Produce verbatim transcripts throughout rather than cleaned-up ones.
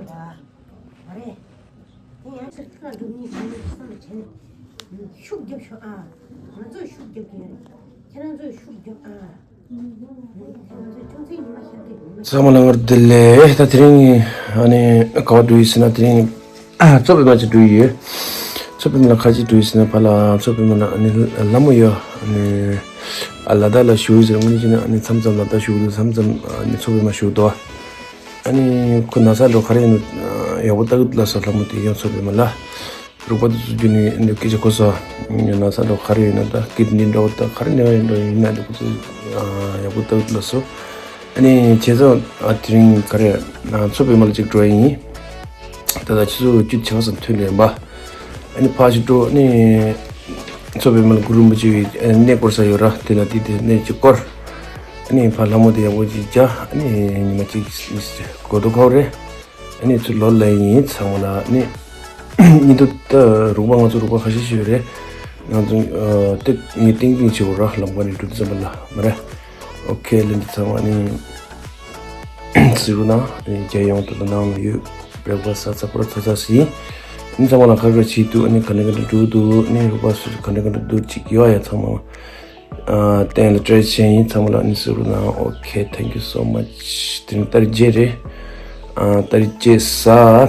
རེད། དེ་ཡང་ཕྱིར་ཁ་འགྲོ་ཉིན་བྱས་ནས་བསམ་བྱས་ནས་ཤུགས་རྒྱབ་ཤོག་ཨ། ང་ཚོས་ཤུགས་རྒྱབ་ཀྱི་ཡོད། ཁྱེད་རང་ཚོས་ཤུགས་རྒྱབ་ཨ། ཚང་མ་ལ་སྔར་བདེ་ལེགས། ད་དེ་རིང་ཨ་ནི་ག་བ་འགྲོ་ཡི་ཟེར་ན། དེ་རིང་མཚོ་པདྨ་ཅིག་འགྲོ་ཡི་ཡོད། མཚོ་པདྨ་ལ་ག་ཅིག་འགྲོ་ཡི་ཟེར་ན། ཕར་ལ་མཚོ་པདྨ་ལ་ཨ་ནི་ལ་མོ་ཡོད། ཨ་ནི་ཨ་ལ་དྭགས་ལ་བཞུགས་ཡོད་ཟེར། དངོས་གནས་བྱས་ན་ཨ་ནི་མཚམས་མཚམས་ལ་དྭགས་བཞུགས་འདུག་མཚམས་མཚམས་ཨ་ནི་མཚོ་པདྨ་བཞུགས་འདུག་ཨ་ནི་ཁོ་ན་ཚ་འགྲོ་ག་རེ་ཡིན་ན་ཡག་པོ་ལྟ་གི་ལ་སོ་ལ་མོ་དེ་ཡང་མཚོ་པདྨ་ལ། རོགས་པ་དེ་ཚོ་བརྒྱུད་ནས་འདི་སྐད་ཆ་གོ་སོང་། ཡང་ན་ས་འགྲོ་ག་རེ་ཡོད་ན། ད་སྐད་འདི་འགྲོ་ད་ག་རེ་ནས་ཡིན་འགྲོ་ཡིན་ན་འདི་ཁོ་ཚོ་ཡག་པོ་ལྟ་གི་ལ་སོ། ཨ་ནི་བྱས་ཙང་ཨ་དེ་རིང་ག་རེ་མཚོ་པདྨ་ལ་ཅིག་འགྲོ་ཡ་ཡིན། ད་ལྟ་ཆུ་ཚོད་བཅུ་ཆ་ཙམ་ཐོན་རེད་པ། ཨ་ནི་ཕར་ཞིག་འགྲོ། ཨ་ནི་མཚོ་པདྨ་ལ་གུ་རུ་རིན་པོ་ཆེ་བའི་གནས་སྐོར་ས་ཡོད་ར། དེ་ལ་དེ་དེ་གནས་ཅིག་སྐོར། ཨ་ནི་ཕར་ལྷ་མོ་དེ་ཡག་པོ་ཅིག་བྱ། ཨ་ནི་ཉི་མ་གཅིག་གོ་ཐོག་ཁ་བ་རེད། ཨ་ནི་ཚུར་ལོག་ལ་ཡིན། ཚང་མ་ལ་ཨ་ནི་ཉིན་དུ་ད་རོགས་པ་ང་ཚོ་རོགས་པ་ཁ་ཤས་ཤིག་ཡོད་རེད། ང་ཚོ་ཨ་ཏེ་ངས་ཏིང་ཏིང་བྱེད་དགོས་ར། ལམ་ཁ་ནས་འགྲོ་དུས་ཙམ་པ་ལ་མ་རེད། ཨོ་ཁེ། ལན་འདི་ཚང་མ་ཨ་ནི་ཟེར་རོགས་གནང་། ཨ་ནི་རྒྱལ་ཡོངས་དུ་ད་ནང་ལ་ཡོད། བྲེག་ཕ་སི་ཚ་པོ་ར་ཚ་ཚ་ཟིན། ཨ་ནི་ཚང་མ་ལ་ཁ་ཁ་བྱེད་དུས་ཨ་ནི་ག་ནས་ག་འདྲ་འགྲོ་འདུག་ཨ་ནི་རོགས་པ་སུ་ག་ནས་ག་འདྲ་འདུག་ཅིག་ཡོད་ཡ། ཚང་མ་ཨ་གཏན་ལ་སྤྲད་བྱས་ཡིན། ཚང་མ་ལ་ཨ་ནི་ཟེར་རོགས་གནང་། ཨོ་ཁེ། Thank you so much། དེ་རིང་ཏ་རིག་བརྒྱད་རེད། ཨ་ཏ་རིག་བརྒྱད་གཟའ་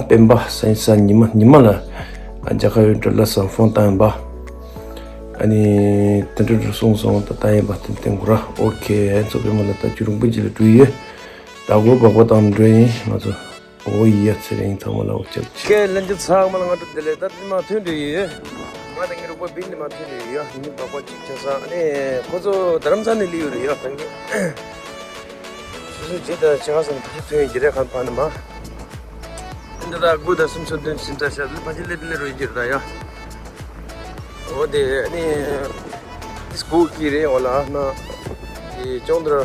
སྤེན་པ། གཟའ་ཉི་མ། ཉི་མ་ལ་ཨ་རྒྱ་གར་ཡོད་འགྲོ་ལ་སང་ཕོན་བཏང་ཡིན་པ། ཨ་ནི་དེ་འདྲ་འདྲ་གསུངས་སོང་། ད་བཏང་ཡིན་པ་དེ་བསྟན་དགོས་ར། ཨོ་ཁེ། མཚོ་པདྨ་ལ་ད་རྒྱུན་རིང་པོ་ཅིག་ལ་འགྲོ་ཡི་ཡོད། ད་སྒོ་སྦག་སྦག་བཏང་འགྲོ་ཡིན་ང་ཚོ། ཨོ་ཡ། ཚེ་རིང་ཚང་མ་ལ་ཨོ་ཅག་ཅིག་ཁེ། ལན་ཅི་ཚང་མ་ལ་ང་ཚོ་བདེ་ལེགས། ད་དེ་མ་ཐོན་འགྲོ་ཡི་ཡོད། ང་དང་ངའི་རོགས་པ་བིན་ནི་མ་ཐོན་འགྲོ་ཡི་ཡོད། ཉིན་སྦག་སྦག་ཅིག་བྱས་ས། ཨ་ནི་ཁོ་ཚོ་རྡ་རམ་ས་ནས་སླེབས་ཡོད་རེད་ཡ། ད་ངས་སོ་སོའི་རྗེས་ད་ཆེ་ཁ་སང་ཕ་གི་ཐོན་ཡོད་ཀྱི་རེད། ཁ་ཕ་ནི་མ། འདི་ད་དགུ་དང་སུམ་ཅུ་སོ་བདུན་སུམ་ཅུ་ཞེ་ལ་ཕ་གི་སླེབས་སླེབས་རོ་ཡི་ཀྱི་རེད་ད་ཡ། འོ་དེ་ཨ་ནི་དེ་སྒུག་གི་རེད། འོ་ལ་ན་དེ་ཅོང་དར་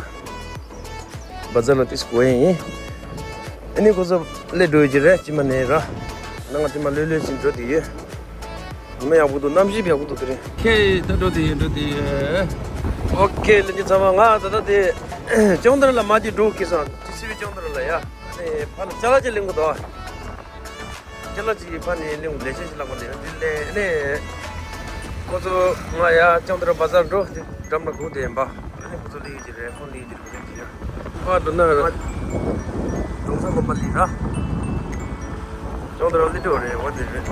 བ་ཛར་ལ་དེ་སྒུག་ཡིན། ཨ་ནི་ཁོ་ཚོ་སླེབས་འགྲོ་ཡི་ཀྱི་རེད། ཅི་མ་ནས་ར་ནང་དེ་མ་ལྷོད་ལྷོད་ཅིག་འགྲོ་དེ་ཡོད། ཉི་མ་ཡག་པོ་འདུག་གནམ་གཤིས་ཡག་པོ་འདུག་དེ་རིང་། ཁེ། ད་འགྲོ་དེ་ཡོད། འགྲོ་དེ་ཡོད། ཨོ་ཁེ། ལན་ཅི་ཚང་མ། ང་ད་ལྟ་དེ་ཅོང་དར་ལ་མ་དེ་འགྲོ་གི་སོང་། ཅི་སི་བི་ཅོང་དར་ལ་ཡ། ཨ་ནི་ཕ་ལ་ཅ་ལག་ཅིག་ལེན་དགོས་འདུག་ཅ་ལག་ཅིག་ཕ་ནས་ལེན་དགོས། ལས་བྱེད་ཅིག་ལབ་པ་ནས་དེ་ལས་ནས་ཁོ་ཚོ་ང་ཡ་ཅོང་དར་བ་ཛར་འགྲོ་དེ་འགྲམ་ལ་སྒུག་དེ་ཡིན་པ། ཨ་ནི་ཁོ་ཚོ་སླེབས་ཡོད་ཀྱི་རེད། ཁོང་སླེབས་ཡོད་ཀྱི་རེད། ཁོ་ཚོ་ཡོད་ཀྱི་རེད། ཕ་འགྲོ་ན་ར་གྲོང་ཚོ་ལོ་པ་ལི་ར་ཅོང་དར་སླེབས་འགྲོ་རེད། འོ་དེ་རེད།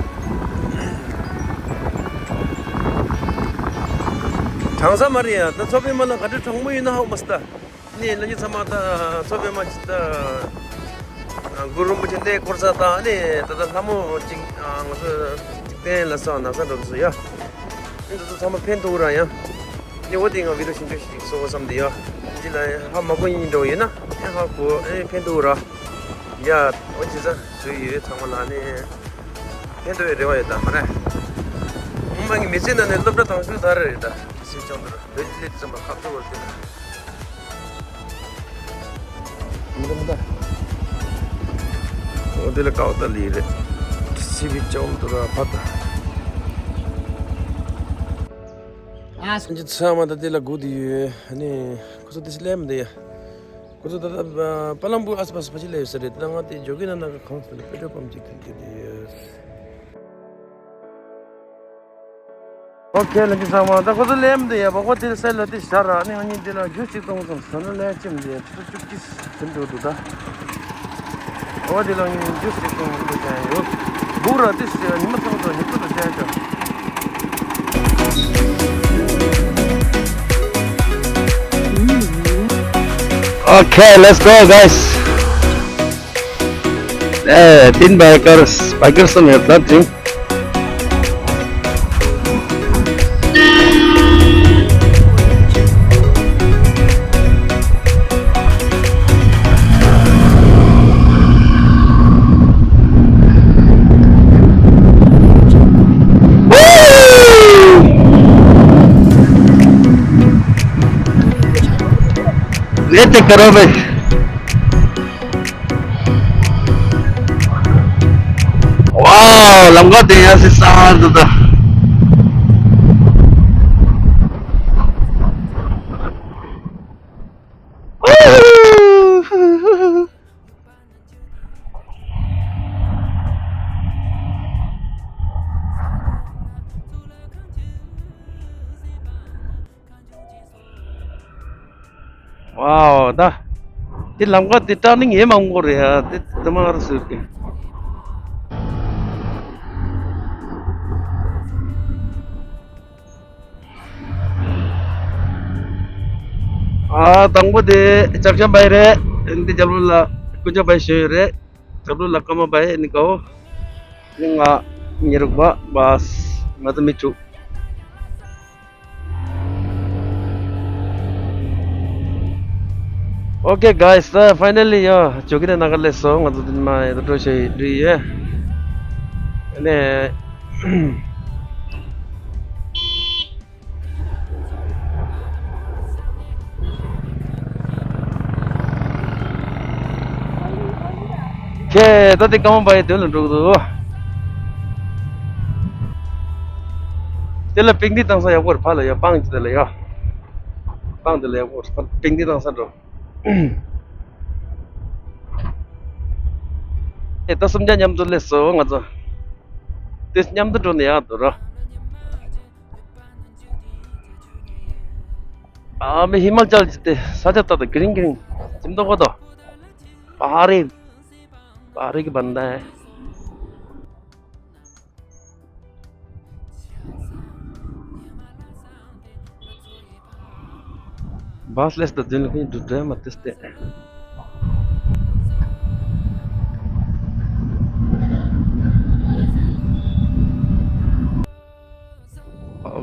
གྲང་ས་མ་རེད་ཡ། ད་མཚོ་པདྨ་ལ་ག་འདྲ་གྲང་མོ་ཡིན་ན་ཧ་གོ་མ་སོང་ད། ནི་ལ་ཉི་ཚང་མ་ད་མཚོ་པདྨ་ཅིག་ད་གུ་རུ་རིན་པོ་ཆེ་གནས་སྐོར་ས་དང་ནི་ད་ལྟ་ལྷ་མོ་ཅིག་ང་ཚོ་འཇིག་རྟེན་ལ་སོགས་ན་ས་འགྲོ་སོ་ཡ། ནི་འདི་ཚོ་ཚང་མ་ཕན་ཐོགས་ར་ཡ། ནི་འོ་དེ་ང་བི་ཌིའོ་ཞིབ་འཇུག་ཞིག་བཟོ་བསམ་དེ་ཡ། འདི་ལ་ཧ་མ་གོ་ཡིན་འགྲོ་ཡོད་ན་ཨེ་ཧ་གོ་ཨེ་ཕན་ཐོགས་ར་ཡ། འོ་ཅི་ས་བཟོས་ཡོད། ཚང་མ་ལ་ནི་ཕན་ཐོགས་ཡོད་རེ་བ་ཡོད་ད་མ་རེད། ངོ་མ་ངའི་མི་ཚེ་ནང་ནས་སློབ་གྲྭ་དང་ཤོས་ད་རེད་ད། སྲིད་སྐྱོང་དུ་བོད་ཀྱི་སླེབས་ཙམ་པ་ཁག་ཐུག་བར་དུ། མི་འདུག་མི་འདུག་འོ་དེ་ལ་ཀའོ་ཏ་ལི་རེད། སྲིད་པའི་ལྕམ་དུ་ར་ཕ་ད། ཨ་སང་ཅི་ཚ་མ་ད་དེ་ལ་སྒུག་དེ་ཡོད། ཨ་ནི་ཁོ་ཚོ་དེ་སི་ལེམ་དེ་ཡ། ཁོ་ཚོ་ད་ད་པ་ལམ་བུ་ཨ་སི་པ་སི་ཕ་ཅི་ལ་ཡོད་ས་རེད། ད་ང་དེ་ཇོ་གི་ན་ན་ག་ཁང་སུ་ལ་པེ་ཏྲོ་པམ་ཅིག་ཐོན་གྱི་དེ་ཡོད། ཨོ་ཁེ། ལ་ཅི་ཚང་མ་ད་ཁོ་ཚོ་ལེམ་དེ་ཡ། བག་པ་དེ་སེལ་ལ་དེ་ཤར་ར་ནི་ང་གཉིས་དེ་ལ་ཇུས་ཅིག་བཏུང་སོང་། ཟ་ན་ལས་ཅིམ་དེ་ཆུ་ཚོད་བཅུ་གཅིག་ཟིན་འགྲོ་འདུག་ད། ཨོ་དེ་ལ་ངས་ཇུས་ཅིག་བཏུང་འདུག་ཀྱང་ཡོད། སྦུག་ར་དེ་ཉི་མ་ཚང་ཚོ་ཉི་ཚོད་ལ་ཅན་ཅང་། Okay, let's go, guys. Eh, tin bikers, bikers some have that drink. Vete, carajo. Wow, lam ka te ya se sa da da. ཨའོ་ད། དེ་ལམ་ཁ་དེ་ཏྲ་ནིང་ཡེ་མང་པོ་རེད་ཡ། དེ་དེ་མ་རུ་སུ་གི། ཨ་དང་པོ་དེ་ལྕགས་ཤམ་བྷའི་རེད། འདི་རྒྱབ་ལོགས་ལ་ཀུན་ཅང་བྷའི་ཞོན་ཡོད་རེད། རྒྱབ་ལོགས་ལ་ཀརྨ་བྷའི་ནི་ཀའོ། ནི་ང་ཉེ་རུག་པ་བས་ང་ཚོ་མི་དྲུག Okay, guys, uh, finally, yeah, ཇོ་ཁེ་ནས་ནང་ག་སླེབས་སོང་། ང་ཚོ་འདི་མ་ཡ་འགྲོ་ཞེས་འདྲི་ཡས། ཨ་ནི། ཁྱེད་ད་དེ་ཀརྨ་པའི་དོན་ལ་འགྲོ་གི་འདུག་དེ་ལ་པིག་ནིག་བཏང་ས་ཡག་པོ་རེད། ཕ་ལ་ཡ་སྤང་ཅི་དེ་ལ་ཡ། སྤང་དེ་ལ་ཡག་པོ་རེད། པིག་ནིག་བཏང་ས་འགྲོ། ཨེ་ད་སུམ་བརྒྱ་མཉམ་དུ་སླེབས་སོང་ང་ཚོ། དེ་མཉམ་དུ་འགྲོ་ན་ཡག་འདུག་ར། ཨ་མི་ཧི་མ་ཅལ་ཇི་དེ་ས་ཆ་ད་ད་གི་རིང་གི་རིང་ཇི་མ་ཏོག་གོ་ཏོ། པ་ཧ་རི། པ་ཧ་རི་གི་བན་དེ། བཱས་ལས་ད་འཛིན་ལ་ཁུངས་འདུག་འདྲ་མ་དེ་སྟེ།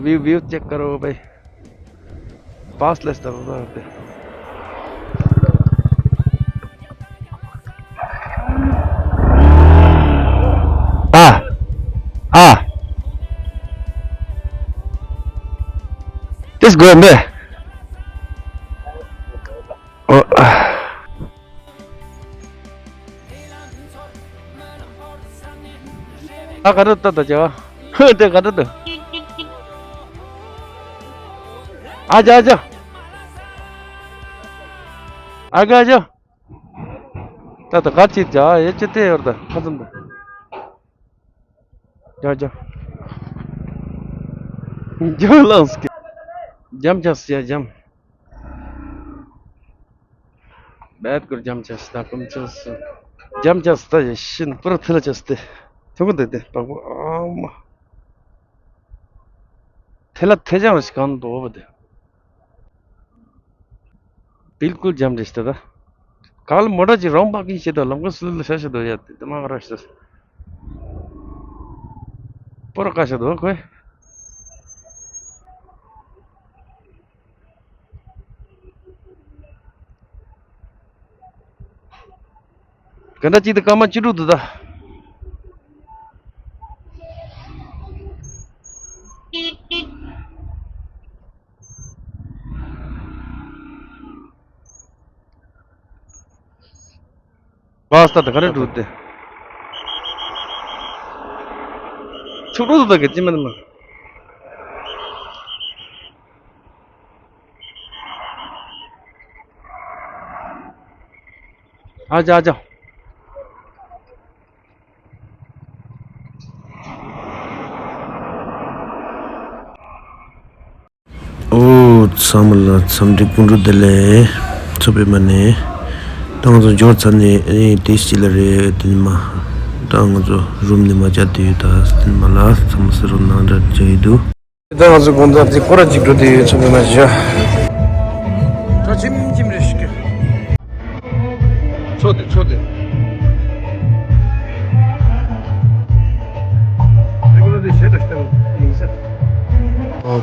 view view check करो भाई। पास लेस दबा दे। आ आ। This going there. Oh. आ कर तो तो जा। ते कर तो। आ जा आ जा। आ गया आ जा। ད་ད་ག་ཅིག་ཇ་ཡེ་ཅི་སྟེ་ཡོད་ད་ཁ་ཙམ་ད། ཇ་ཇ། ཇ་ལངས་ཀྱི། འཇམ་ཇ་སི་ཡ་འཇམ། བད་ཀུར་འཇམ་ཇ་སི་ད་ཀུམ་ཇ་སི། འཇམ་ཇ་སི་ད་ཡེ་ཤིན་པུར་ཐི་ལ་ཇ་སི་ཏེ། ཐུག་གི་འདུག་སྟེ་པག་པོ་ཨ་མ། ཐི་ལ་ཐེ་ཅང་ར་ཞིག་གང་འདུག་བ་དེ། बिल्कुल जाम रिश्ता था। कल मोटा जी रंग बाकी से तो लंबा सुल से से दो यार, दिमाग रश से। पर का से दो कोई। कंडा जी तो काम चुरू दो दा। पास्ता तो खरे दूध दे। छोटू तो के चिमन में। आजा आजा। ཨོ། ཚང་མ་ལ་འཚམས་འདྲི་སྐུ་མགྲོན་བདེ་ལེགས། ཚོགས་པའི་མ་ནས། ད་ང་ཚོ་འབྱོར་ཚར་ནས་ཨེ་དེ་སྤྱི་ལ་རེད་དེ་ནི་མ། ད་ང་ཚོ་རུམ་ནས་མ་བཅར་དུས་ད་དེ་ནི་མ་ལ་ཚང་མ་སེ་རུམ་ནང་འདྲ་བཅར་ཡི་འདུག་ད་ང་ཚོ་དགོང་དག་འདི་སྐོར་ར་གཅིག་འགྲོ་དུས་ཚོགས་པའི་མ་བཞག་ད་ཇིམ་ཇིམ་རེ་ཞིག་གི་ཚོ་དེ་ཚོ་དེ། རེ་གུ་ལ་དེ་ཞེ་དྲག་ཞིག་ཡིན་ས། ཨོ།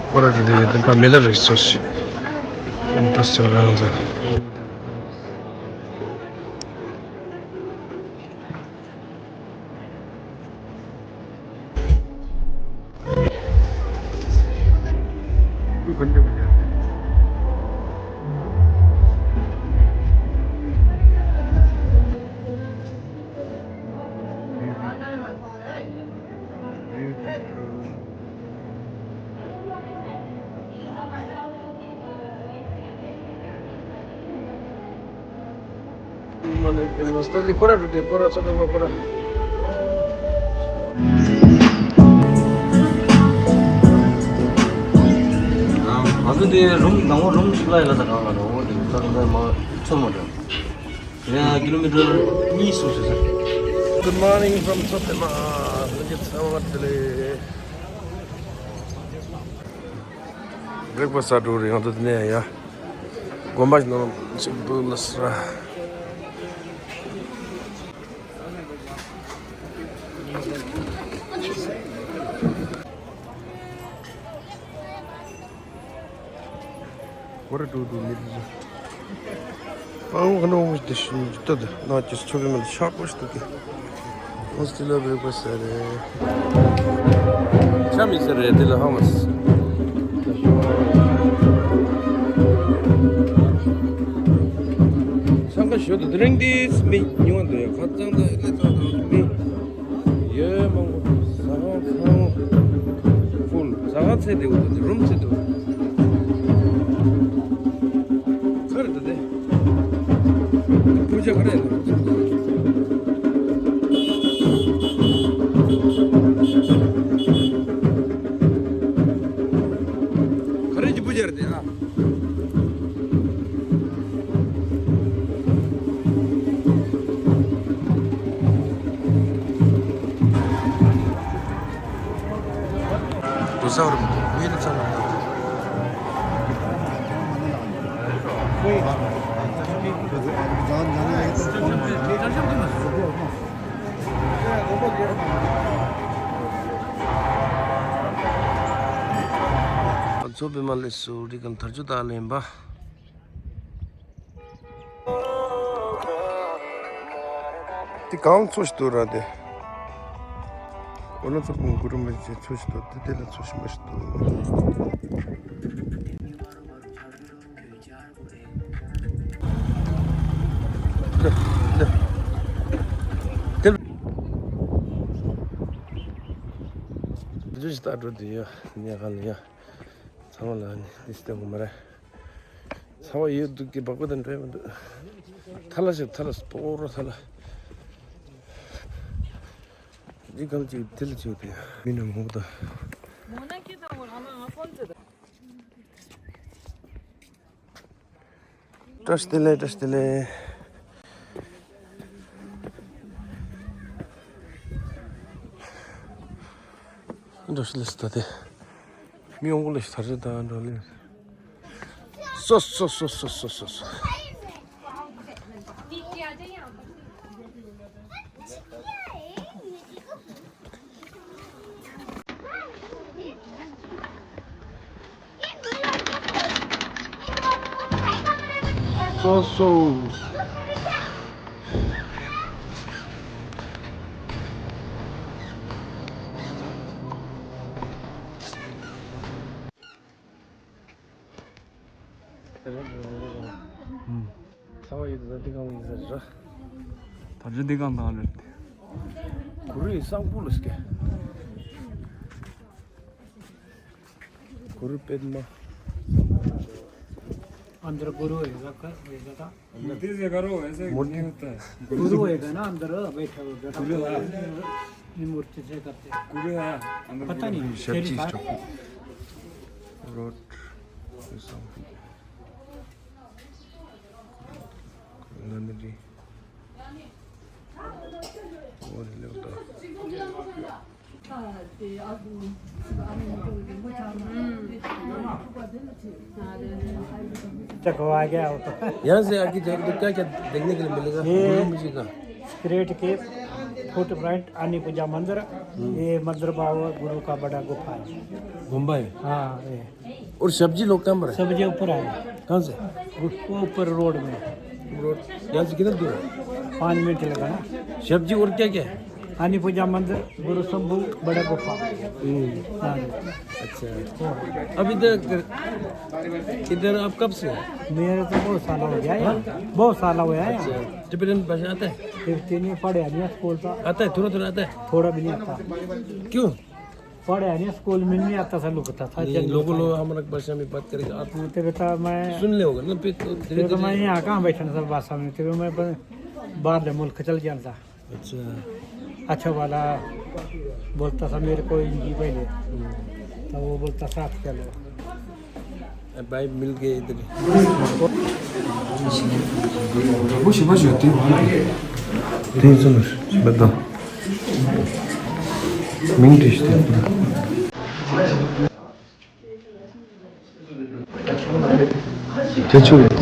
ཁོ་ར་དེ་དེ་དེ་པ་མེ་ལ་རེ་ཚོ་ཞིག་ཨོ་ད་ཚོ་རང་ཚོ། འདི་རུམ་ནང་པ་རུམ་ཞིག་ལ་ཡ་ལ་ད་གང་ལ་རོ་འདི་ད་ད་མ་ཚོར་མ་འགྲོ། ཡ་ཀི་ལོ་མི་ཊར་གཉིས་སུ་ཞིག་ས། Good morning from Tsotema. ལྷན་རྒྱས་ཚང་མ་བདེ་ལེགས། བྷི་རེག་ཕ་སི་ཊི་འགྲོ་རེད། ཡང་དུ་དེ་ནས་ཡ་དགོན་པ་ཞིག་ནང་ཅིག་འདུག་ལ་སྲ། What do you do, Mirza? Pang hano mo de shin jitad na tis chobi mal shak was to ke. Ons tila be ko sare. Chami sare tila hamas. Sanga shodo drink this me nyuan de khatsang da le to me. ཡོད་མང་པོ་འདུག་ཟ་ཁང་ཚང་མ་ཧྥུལ། ཟ་ཁང་ཚད་འདི་འོ་འདི་རུམ་ཚད་འདི་འོ། ག་རེ་འདུག་དེ། འདི་པུ་ཇ་ག་རེ་འདུག་ག་རེ་གྱི་པུ་ཇ་རེད་དེ་ཨ། དུ་ས་རུ་མི་ལ་ཚང་མ། ཚོ་བི་མ་ལེ་སུ་རི་གང་ཐར་ཆུ་ད་ལེན་པ། དེ་གང་ཚོ་ཞིག་འདུག་ར་དེ། འོ་ན་ཚོ་ཀུན་གུ་རུ་མི་ཚེ་ཚོ་ཞིག་འདུག་དེ་དེ་ལ་ཚོ་ཞིག་མ་ཞིག་འདུག་དེ་དེ་ཞིག་ལྟ་འགྲོ་དུས་ཡ་ཉལ་ཁང་ལ་ཡ། ཚང་མ་ལ་ནི་ཏིས་ཏེ་གོ་མ་རེད། ཚ་བ་ཡོད་འདུག་གི་སྦག་སྦག་དང་འདྲ་མི་འདུག་ཐ་ལ་ཞིག་ཐ་ལ་སྤོ་རོ་ཐ་ལ། འདི་གང་ཅིག་དེ་ལ་ཅིག་དེ་མི་ནང་ངོ་ད། བཀྲ་ཤིས་བདེ་ལེགས། བཀྲ་ཤིས་བདེ་ལེགས། བཀྲ་ཤིས་བདེ་ལེགས་ད་དེ། མི་ཡོང་གི་ལས་ཐར་ཆ་ད་འགྲོ་ལས། སོ་སོ། སོ་སོ། ཚ་བ་ཡོད་ཚ་འདི་གང་ཡིན་ཟེར་ར། ད་ཅི་འདི་གང་དང་རེད། གུ་རུ་ཡི་སང་ཕུ་ལ་སྐད། གུ་རུ་པདྨ། अंदर गुरु होएगा, कर होएगा था। मूर्ति से करो, ऐसे मूर्ति नहीं होता है। गुरु होएगा ना अंदर बैठा हुआ, बैठा हुआ। मूर्ति से करते हैं। गुरु है, अंदर पता गुरु नहीं, है। तेरी बात। रोड। चको आ गया वो तो। यहाँ से आगे जाएंगे तो क्या क्या देखने के लिए मिलेगा? ये गुरु जी का। स्ट्रेट के फुट फ्रंट आनी पूजा मंदिर। ये मंदिर बाबा गुरु का बड़ा गुफा है। गुम्बा है। हाँ, ये। और सब्जी लोग कहाँ पर है? सब्जी ऊपर है। कहाँ से? वो ऊपर रोड में। रोड यहाँ से कितना दूर है? पाँच मिनट लगा ना। सब्जी और क्या क्या है? आनी पूजा मंदिर, गुरु शंभू, बड़ा गुफा। हम्म। हाँ। अच्छा। अब इधर, इधर आप कब से हो? मेरे तो बहुत साल हो गया है। हाँ? बहुत साल हो गया है। अच्छा। टिबेटन भाषा आता है? टिबेटन पढ़े नहीं स्कूल का। आता है, थोड़ा थोड़ा आता है? थोड़ा भी नहीं आता। क्यों? पढ़े नहीं स्कूल में, नहीं आता था, लोग था, था नहीं, लोगों लोग हमारे भाषा में बात करेगा, आप तेरे तो मैं सुन ले होगा ना, फिर तो धीरे तेरे तो धीरे मैं यहाँ कहाँ बैठा ना सब भाषा में, तेरे मैं पर बाहर ले मुल्क चल गया था। अच्छा। अच्छा वाला बोलता था मेरे को हिंदी पहले, हम्म। तो वो बोलता था, "आप चलो।" भाई मिल गए इधर। वो शिवा ज्योति वहाँ पे। तीन सौ में शिवा दो। मिंट रिश्ते। རེད། ཁྱོད་རང་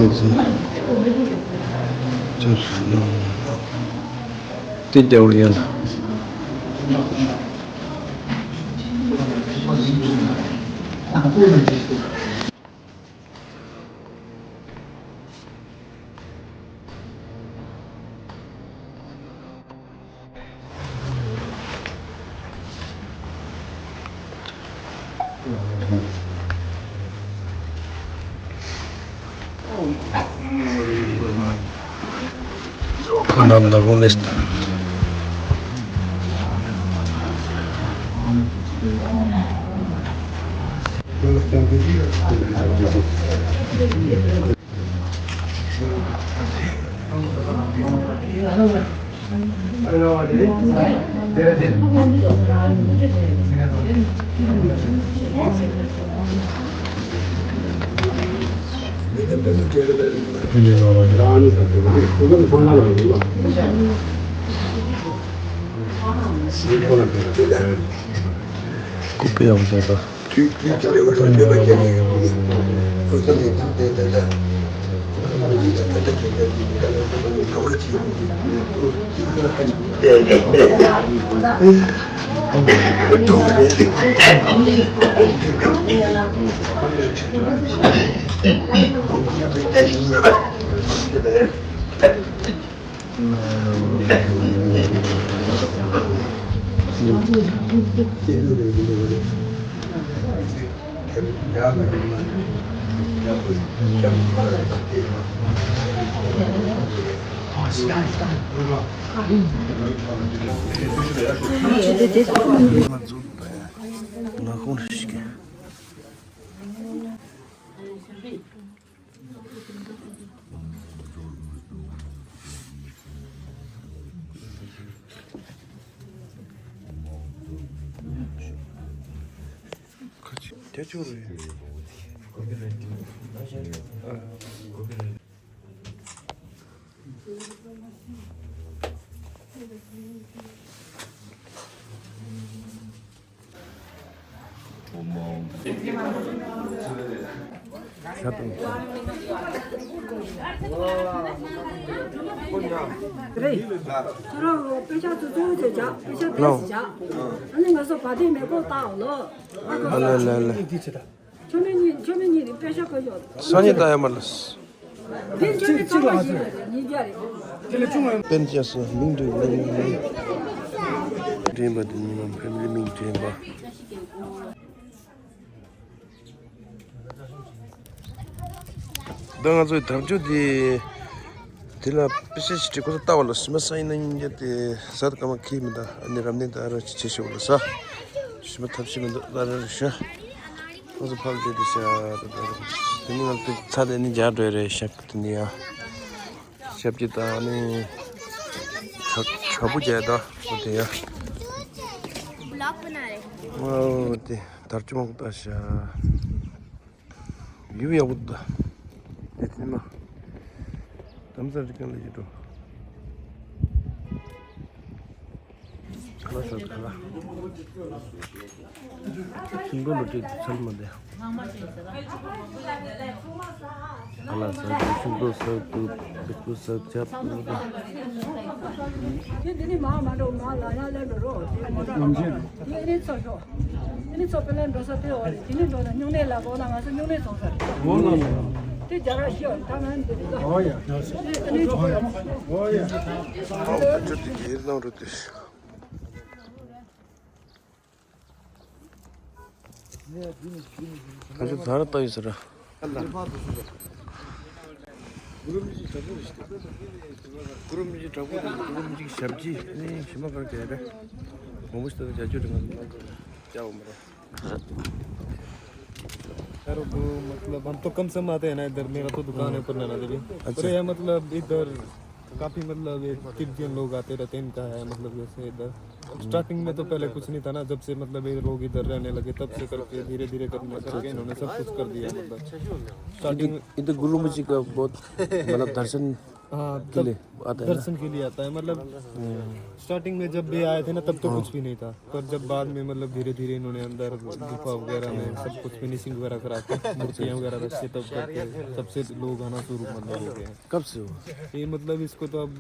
དཔེ་ཆ་ཚོ་གཙོ་བོ་ཚོས་བཞག་དཔེ་ཆ་ཏོག་ཙམ་བཞག་ཨ་ནི་ང་ཚོ་བ་དན་མེ་འཁོར་བཏགས་ལོ། ཨ་ལེ་ལེ་ལེ། མཆོད་མེ་གཉིས། མཆོད་མེ་གཉིས་ནི་དཔེ་ཆ་བཀོད་ཡོད། སང་ཉིན་ལྟ་ཡ་མ་ལ། དེ་མཆོད་མེ་གཙང་མ་ཞིག་རེད། ཉིས་བརྒྱ་རེད། དཔེ་ཆ་སོ་མིང་འདྲེན་མིང་འདྲེན་པ་དེ་ཉི་མ་ཕེབས་ལེ་མིང་འདྲེན་པ། ད་ང་ཚོའི་དར་ལྕོག་དེ། དེ་ལ་དཔེ་ཆ་ཞིག་བྲིས་ཁོ་ཚོ་ལྟ་བ་ལ་ཞི་མ་སང་ཉིན་ན་ཉིན་རྒྱབ་དེ་ཟ་དུ་སྐར་མ་ཁེལ་མི་འདུག་ཨ་ནི་རབ་གནས་ད་ར་ཅི་བྱེད་ཤོག་ལ་ཟ། ཞི་མ་ཐབས་ཤེས་མི་འདུག་ད་ར་རེ་ཤ། ཁོ་ཚོ་ཕར་བསྡད་དེ་ཤ། དེ་ནི་ང་ཚོ་ཚ་དེ་ནི་རྒྱག་འགྲོ་ཡ་རེད་ཤ་དེ་ནི་ཡ། ཞབས་ཀྱི་ད་ནི། བྱ་བྱ་བུ་རྒྱག་ད་ཁོ་དེ་ཡ། ཨོ་དེ་དར་ལྕོག་མང་པོ་ལྟ་ཤ། ཡུལ་ཡག་པོ་འདུག་དེ་ཚིན་མ། དམ་ས་རི་ཀན་ལ་ཡོད་འགྲོ། ཁ་ལག་ཟ་ཁ་ལག་ཤིང་ཏོག་ལོ་ཏྲི་ཚལ་མ་དེ། ཁ་ལག་ཟ་ཤིང་ཏོག་ཟ་དུ་བེ་ཀུ་ཟ་ཅབ། དེ་འདི་ནི་མ་མ་འགྲོ་མ་ལ་ཡ་ལ་འགྲོ་རོ། དེ་མོ་ཏྲ་ལམ་ཆེན། དེ་ཨེ་ནི་ཚོ་ཤོག་ཨེ་ནི་ཚོ་པེ་ལན་འགྲོ་ས་དེ་འོ་རེད། དེ་ནི་འགྲོ་ན་སྨྱུང་གནས་ལ་གོ་ན་ང་ཚོ་སྨྱུང་གནས་ཚོང་ས་རེད། འོ་ལ་ལ། དེ་རྒྱ་གར་ཤི་འོ་ད་ང་འདི་རེད། འོ་ཡ། དེ་ཨེ་ནི་ཚོ་ཡ། འོ་ཡ། ཨོ་བུ་ཅོ་དེ་གེར་ནང་རུ་དེ། ཁ་ཆུ་ད་ར་ལྟ་ཡོད་ཟེར། གུ་རུ་མི་གཅིག་དྲག་པོ་རེད། གུ་རུ་མི་གཅིག་དྲག་པོ་རེད། གུ་རུ་མི་གཅིག་ཞབས་ཕྱི་ནི་ཞི་མ་གར་གྱི་རེད། མང་པོ་ཞིག་ད་རྒྱ་ཆུ་རིང་ང་ཚོ་ལ་འགྲོ་རེད། ཅག་འོ་མ་རེད། सर, वो मतलब हम तो कम से कम आते हैं ना इधर, मेरा तो दुकान है पुराना देवी। अच्छा। पर ये मतलब इधर काफी मतलब ये तिब्बतियन लोग आते रहते हैं, इनका है मतलब जैसे इधर। स्टार्टिंग में तो पहले कुछ नहीं था ना, जब से मतलब ये लोग इधर रहने लगे तब से करके धीरे धीरे करने करके इन्होंने सब कुछ कर दिया मतलब। स्टार्टिंग इधर गुरु मुझे का बहुत मतलब दर्शन हाँ, के लिए आता है ना? दर्शन के लिए आता है मतलब। स्टार्टिंग में जब भी आए थे ना, तब तो कुछ भी नहीं था, पर जब बाद में मतलब धीरे धीरे इन्होंने अंदर गुफा वगैरह में सब कुछ फिनिशिंग वगैरह करा के मूर्तियाँ वगैरह रख के तब करके तब से लोग आना शुरू मतलब हो गए हैं। कब से हुआ? ये मतलब इसको तो अब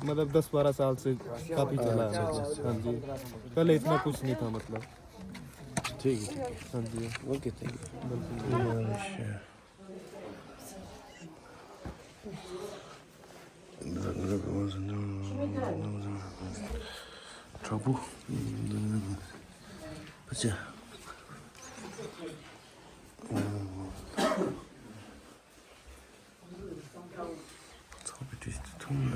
मतलब दस बारह साल से काफ़ी चला है। हाँ जी, पहले इतना कुछ नहीं था मतलब। ठीक है, ठीक है। हाँ जी। Okay, thank you. अच्छा। དྲག་པོ། ཕ་ཆེ། ཚོགས་པའི་གྲས་ཐུང་ལ།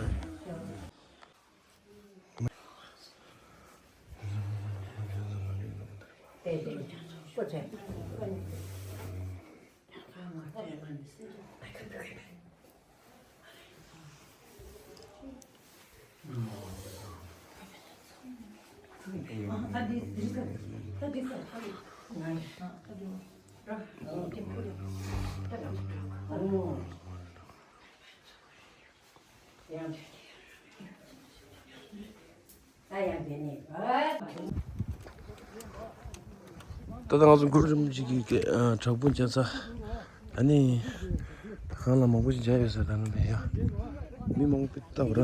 ད་ལྟ་ང་ཚོ་གུ་རུ་རིན་པོ་ཆེ་གི་ཨ་བྲག་ཕུག་མཇལ་ས། ཨ་ནི་ད་གང་ལ་མང་པོ་ཞིག་མཇལ་ཡོད་ས། ད་ནང་པའི་ཡ་མི་མང་པོ་ལྟ་བུ་ར།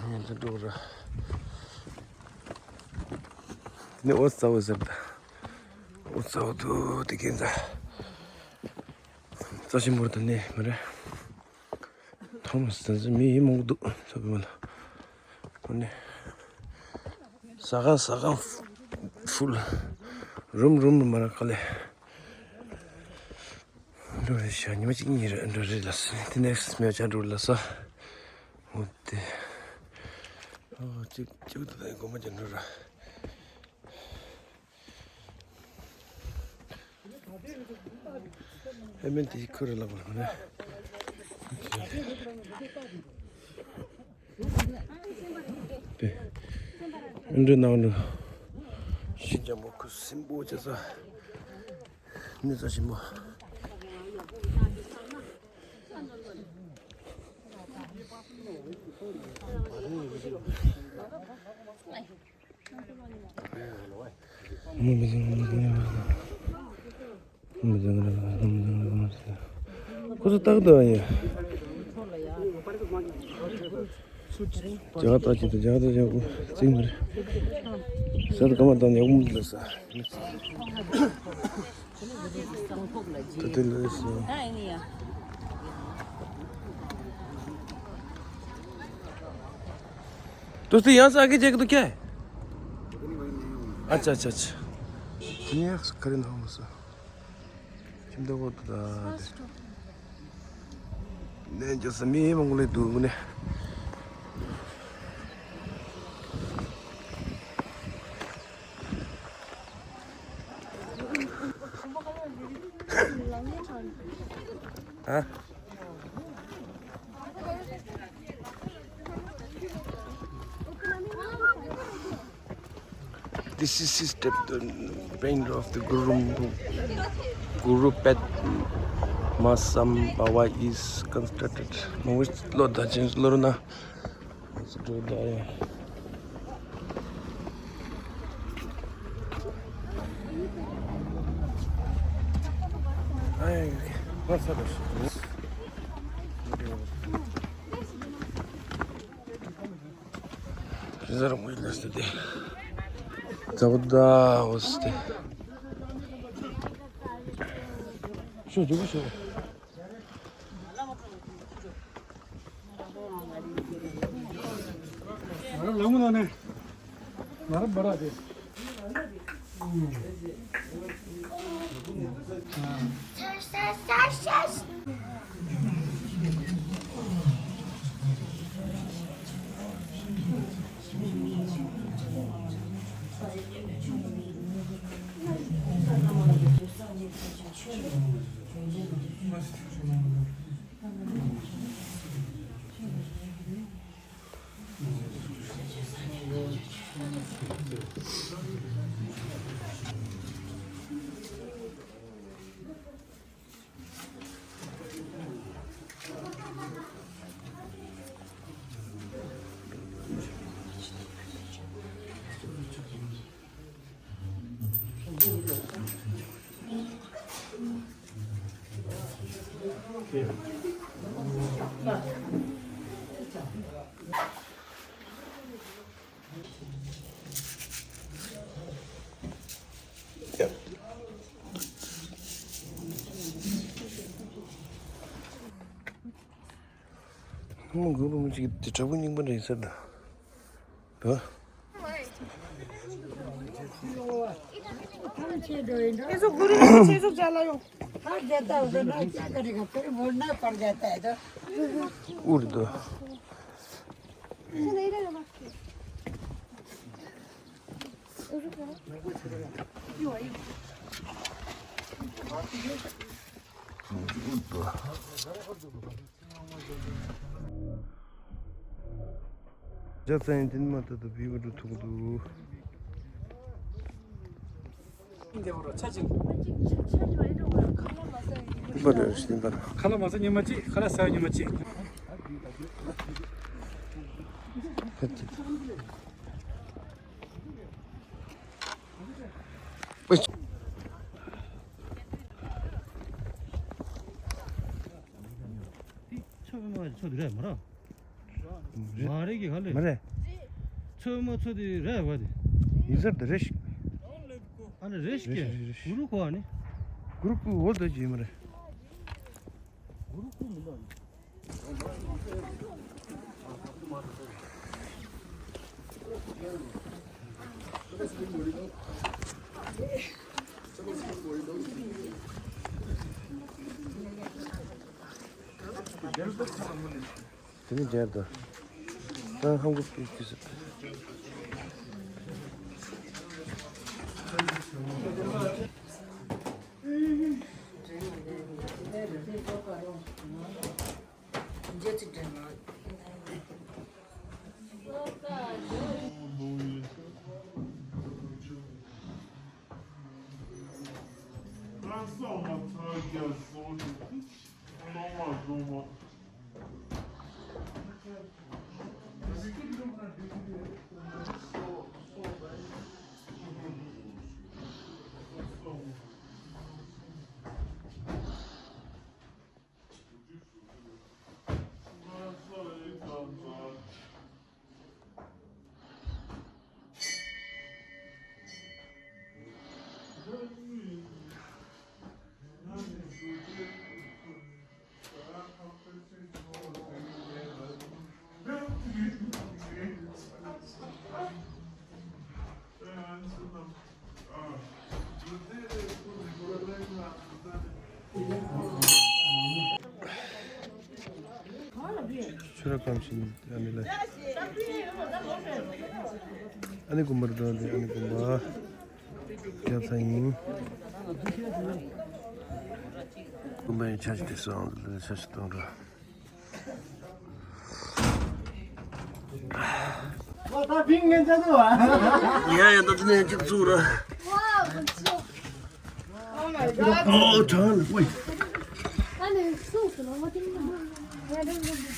ངན་ཚ་འགྲོ་ར། ནི་ཨོ་ཙ་བོ་ཟེར་ད། ཨོ་ཙ་བོ་དུ་དེ་གན་ཚ། རྩ་ཆེན་པོ་དུ་ནི་མ་རེད། ཐོམ་སི་ཏན་སི་མི་ཡི་མང་པོ་འདུག་ཚ་བོ་ལ། ཨོ་ནི། ཟ་ཁང་ཟ་ཁང་ཕུལ། རུམ་རུམ་མ་ར་ཁ་ལེ། འགྲོ་རེད་ཤག་ཉི་མ་གཅིག་གཉིས་རེ་འགྲོ་རེད་ལ་སོ། དེ་ནས་མེ་ཆ་འགྲོ་ལ་སོ། འོ་དེ། ཨོ་གཅིག་གཅིག་ཏུ་དེ་གོ་མ་ཅན་འགྲོ་ར། ཨེ་མེན་དེ་ཁུར་ལ་བར་ནས། དེ། ཨ་འདྲ་ནང་ལ། ཤིན་ཅང་མོ་ཁུ་སིམ་པོ་བྱེད་ས། གནས་ས་ཞིམ་པོ། ཁོ་ཚོ་ཏག་ཏག་ཡིན། ཇག་ཏག་ཅིག་ཏུ་ཇག་ཏག་ཇག་པོ་རྩིག་མ་རེད། ས་དུ་ཀ་མ་ཏང་ཡག་པོ་མི་འདུག་ས། ད་དེ་ལོས་སོ། दोस्तों, यहाँ से आगे जाएगा तो क्या है? अच्छा, अच्छा, अच्छा। ये करें हम से। Chimda ko da. Ne jasa mi mongole du ne. Ha? This is the step, the painter of the Guru, Guru Padma Sambhava is constructed. Mawis lo da jins lo na. It's good, uh, Ay, what's up? Rizar mui leste de. Zavda oste. Shu jugu shu. ཁོང་མགོ་བུ་མི་གཅིག་དེ་དྲ་བུ་རྙིང་པ་འདྲ་ཡིན་ས་འདྲ། ཨེ་ཚོ་གུ་རུ་ཆེ་ཚོ་ཅ་ལ་ཡོང་། འུར་དོ། འུར་དོ། ཇ་ཚ་ཡིན་དེ་ནི་མ་ཐུབ་ཐུབ་བི་བ་འགྲོ་ཐུག་འདུག་པ་རེད་ཤིན་པར། ཁ་ལག་མ་ཟ་ཉི་མ་གཅིག་ཁ་ལག་ཟ་ཉི་མ་གཅིག་ཆོ་མ་ཆོ་དེ་རེད་མ་ར། མ་རེད་ཀྱི་ག་ལེ། མ་རེད། ཚོད་མ་ཚོད་དེ་རེད་བ་དེ། ཡིན་ཟེར་དེ་རེད་ཤིག་ཨ་ནི་རེད་ཤིག་རེད་རེད་རེད། གུ་རུ་ཁོ་ཨ་ནི། གུ་རུ་ཁོ་འོ་དེ་ཅི་མ་རེད། གུ་རུ་ཁོ་མི་འདུག་ཨ་ནི། དེ་ནི་མཇལ་དུ། ད་ཧམ་གོ་པི་ཀི་སི། ཆུ་ར་ཀམ་ཤིན་ཨ་ནི་ལ། ཨ་ནི་ཀུམ་བར་དོན་དེ་ཨ་ནི་ཀུམ་བ། རྒྱབ་ས་ཡིན། ཀུམ་བ་ཡི་ཆ་ཞིག་དེ་སོང་ལ་ཆ་ཞིག་གཏོང་ར། ཡ་ཡ་ད་དེ་ནས་གཅིག་བཙུགས་ར། ཨོ་ཁྲང་ལ་ཀོས།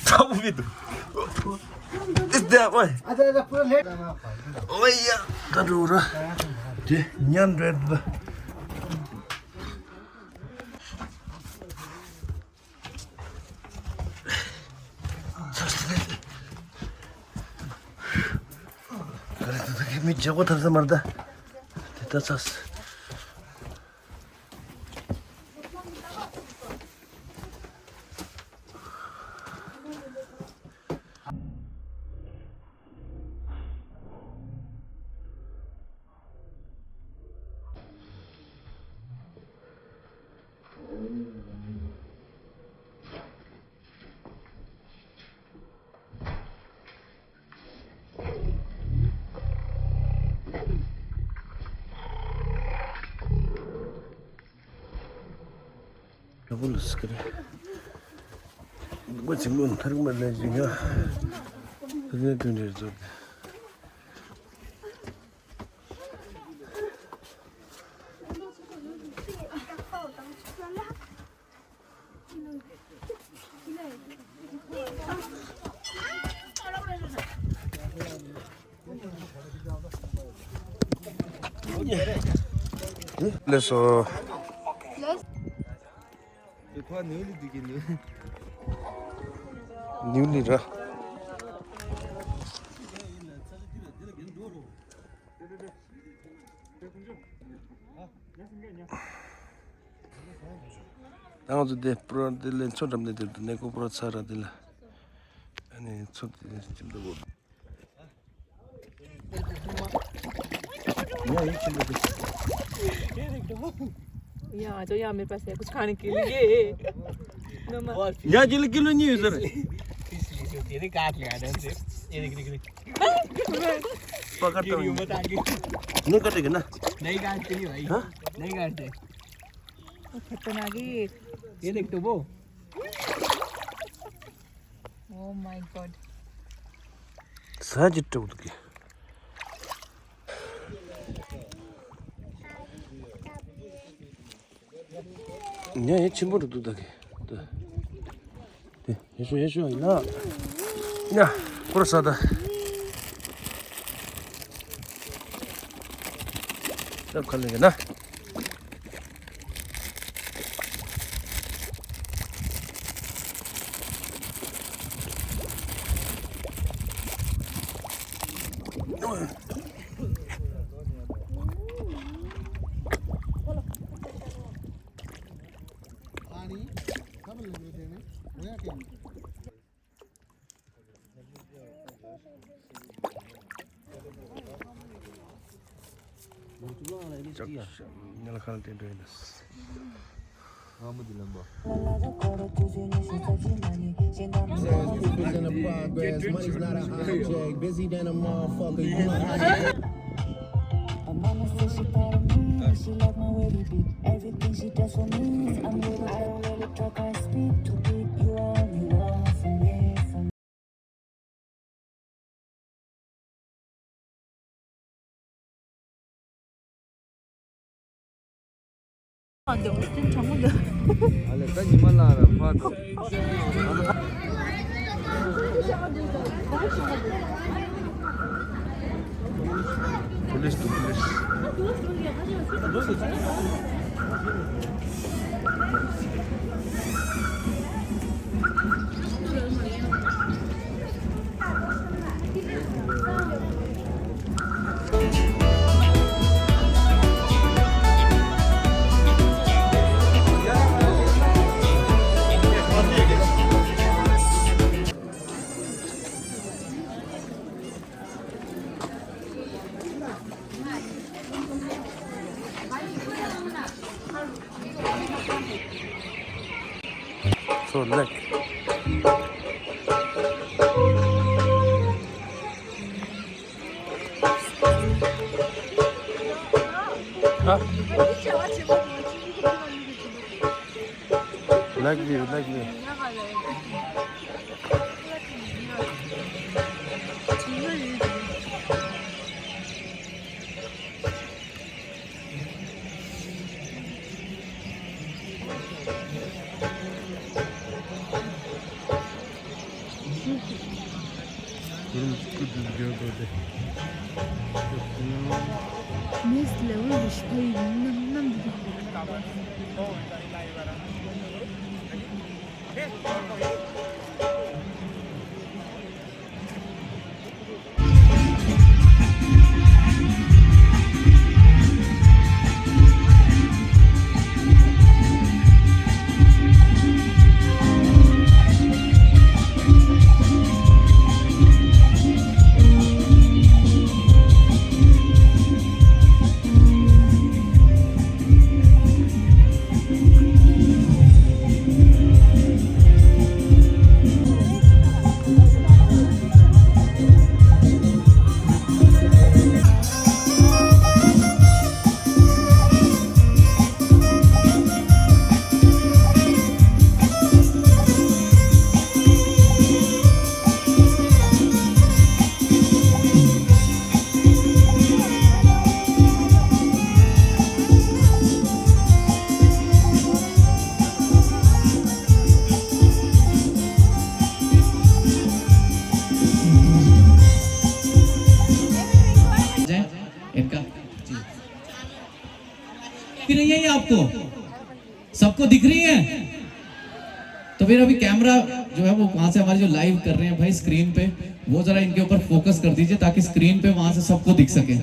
ཚ་བོ་མི་འདུག་ཨི་ཙི་ཀོས། ཨོ་ཡ་ད་འགྲོ་ར། དེ་ཉན་རེད་ད། མི་བརྗེ་པོ་ཐར་ས་མར་ད། དེ་ད་ཚ། བུ་ལ་སི་ཀི་རེད། འདུག་པ་ཆེན་པོ་མཐར་མ་ལས་ཞིག་ཡ། དེ་ནས་དོན་འདིར་ཚོད། ལགས་སོ། ནིའུ་ལི་ར། ད་ང་ཚོ་དེ་པུ་ར་དེ་ལས་མཚོ་འགྲམ་ནས་དེར་དུ་གནས་སྐོར་པུ་ར་ཚར་ར་དེ་ལ། ཨ་ནི་མཚོ་དེ་ཅིམ་དུ་བོ། ཡ། जो यहाँ मेरे पास है, कुछ खाने के लिए। नमक। यहाँ के लिए किलो नहीं है सर। इसलिए जो तेरे काट लिया ना हमसे। ये देख, देख, देख। पकड़ तो ये नहीं। मत आगे। नहीं कटेगा ना? नहीं काटते नहीं भाई। हाँ? नहीं काटते। वो खतरनाक है ये। ये देख तो वो। Oh my God. ས་ཅིག་སྤྲོ་འདུག་གི། ཉ་ཡེ་ཆེན་པོ་རུ་འདུག་ད་གི། ད་དེ་ཡེ་ཤོ་ཡེ་ཤོ་ཡིན་ན། ཉ་ཁོར་ས་ད། ད་ཁ་ལེ་གི་ན། Busy than a motherfucker, you know how to. My mama said she proud of me. She like my wavy beat. Everything she does for me is unbelievable. I don't really talk, I speak to big. You are only one for me, for me. ཨ་ལས་ད་ཉི་མ་ལ་ར་ཕར་འགྲོ། Police to police. So, look. Huh? Black view, black view. Next level, Vishwa, you know, सबको दिख रही है? तो फिर अभी कैमरा जो है वो वहां से हमारे जो लाइव कर रहे हैं भाई स्क्रीन पे, वो जरा इनके ऊपर फोकस कर दीजिए ताकि स्क्रीन पे वहां से सबको दिख सके।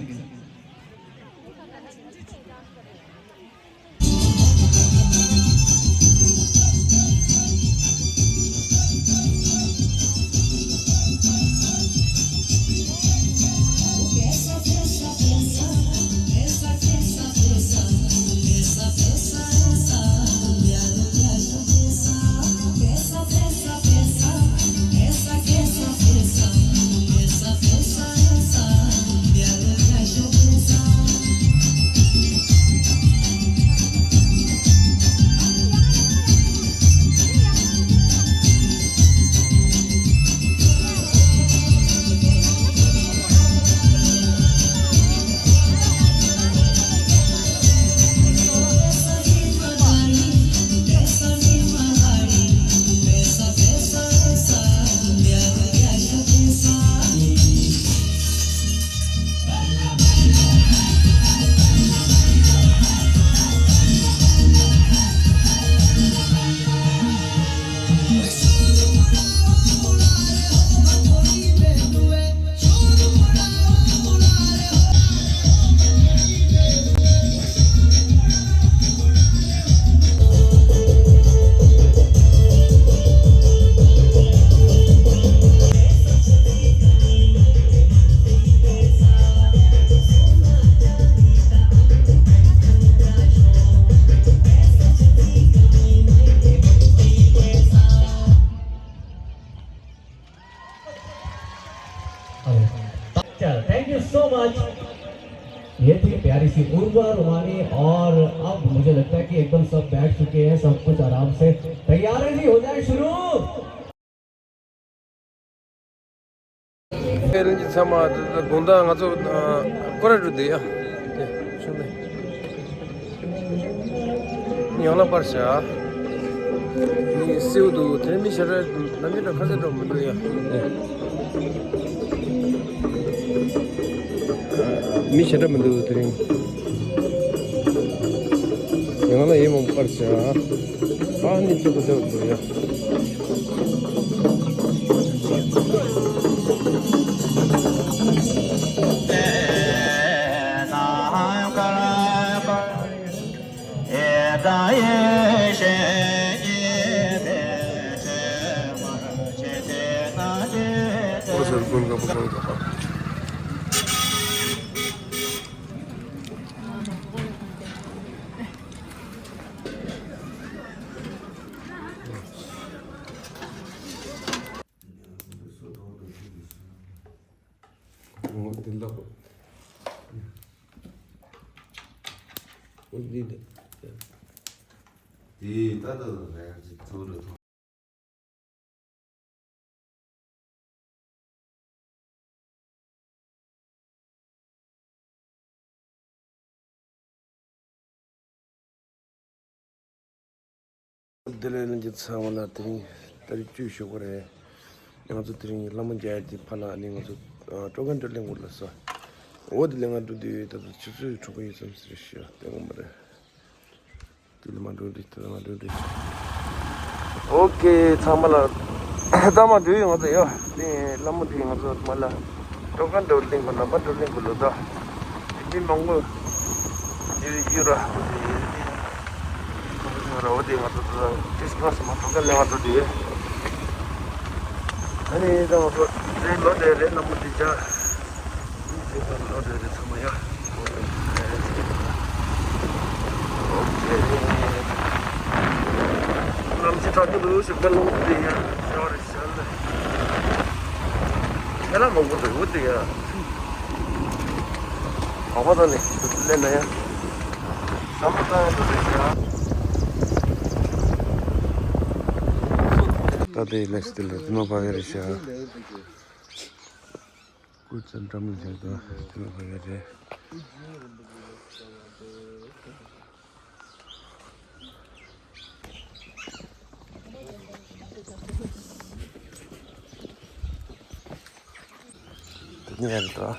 Thank you so much. ये थी प्यारी सी उर्वा रुमानी और अब मुझे लगता है कि एकदम सब बैठ चुके हैं, सब कुछ आराम से तैयार है जी, हो जाए शुरू। ཨེ་རིན་གྱི་ཚང་མ་དགོང་དག་ང་ཚོ་སྐོར་ར་འགྲོ་བསྡད་ཡ། དེ་ཆུང་མེད། ཡང་ལ་པར་བྱ། མི་སེའུ་འདུག་དེ་མི་ཤ་ར་ནམ་རྒྱུན་འདྲ་ཁ་ཤས་འགྲོ་མི་འདུག་ཡ། མི་ཤ་ར་མི་འདུག་དེ་རིང་། ཡང་ལ་ཡེ་མོ་པར་བྱ། ཨ་ནི་ཅི་གོ་ཅི་གོ་འདུག་ཡ། འོ་དེ་ལ་གོ། འོ་འདི་འདི། དེ་ད་ད་ད་རེད་ཅིག་ཐུག་རེད་ཐུག་བདེ་ལེགས་ལྷན་རྒྱས་ཚང་མ་ལ། དེ་རིང་ཏ་རིག་བཅུ་ཞོགས་པ་རེད། ང་ཚོ་དེ་རིང་ལྷ་མོ་རྒྱལ་གྱི་ཕ་ལ་ནི་ང་ཚོ་ཨ་སྤྲོ་མཁན་སྤྲོ་གླིང་སྐོར་ལ་སོ། འོ་དེ་ལས་ང་འགྲོ་དུས་ད་ལྟ་ཆུ་ཚོད་དྲུག་པ་ཡོད་ཙམ་ཞིག་རེད་ཤག་དེ་ངོ་མ་རེད། དེ་ལས་མ་འགྲོ་འདི་དེ་ལས་མ་འགྲོ་འདི། ཨོ་ཀེ། ཚང་མ་ལ་ད་མ་འགྲོ་ཡོང་ང་ཚོ་ཡོད། དེ་ལྷ་མོ་དེ་ང་ཚོ་མ་ལ་སྤྲོ་མཁན་སྤྲོ་གླིང་སྐོར་ལ་མ་སྤྲོ་གླིང་སྐོར་ལ་ད་མི་མང་པོ་ཡོད་ཡོད་ར། ར་བ་དེ་ང་ཚོ་ད་ཁྲིས་ཁྲི་མ་སི་མ་སྤྲོ་མཁན་ལས་ང་ཚོ་དེ་ཡོད། ཨ་ནི་ད་ང་ཚོ་དེ་ལོ་དེ་རེད། ལྷ་མོ་དེ་ཅག་ལོ་དེ་རེད་ཚང་མ་ཡ། ཨོ་ཀེ། གནམ་གཤིས་དྲག་པོ་འདུག་ཞིག་པ་ལོང་དེ་ཡ་ཡོད་རེད་ཤག་ལ། ཁྱེད་ལ་མང་པོ་འདུག་འོ་དེ་ཡ། ག་པ་ད་ནི་ལེན་ན་ཡ། ཟམ་པ་ད་ཡ་འདུག་རེད་ཤག་ད་དེ་ལས་དེ་ལ་དེ་མ་པ་ཡ་རེད་ཤག་སྐུ་ཚེ་འགྲམ་ལ་བཞག་དང་དེ་ལ་བ་ཡ་རེད། དེ་ནས་ཡ་རེད་དོ།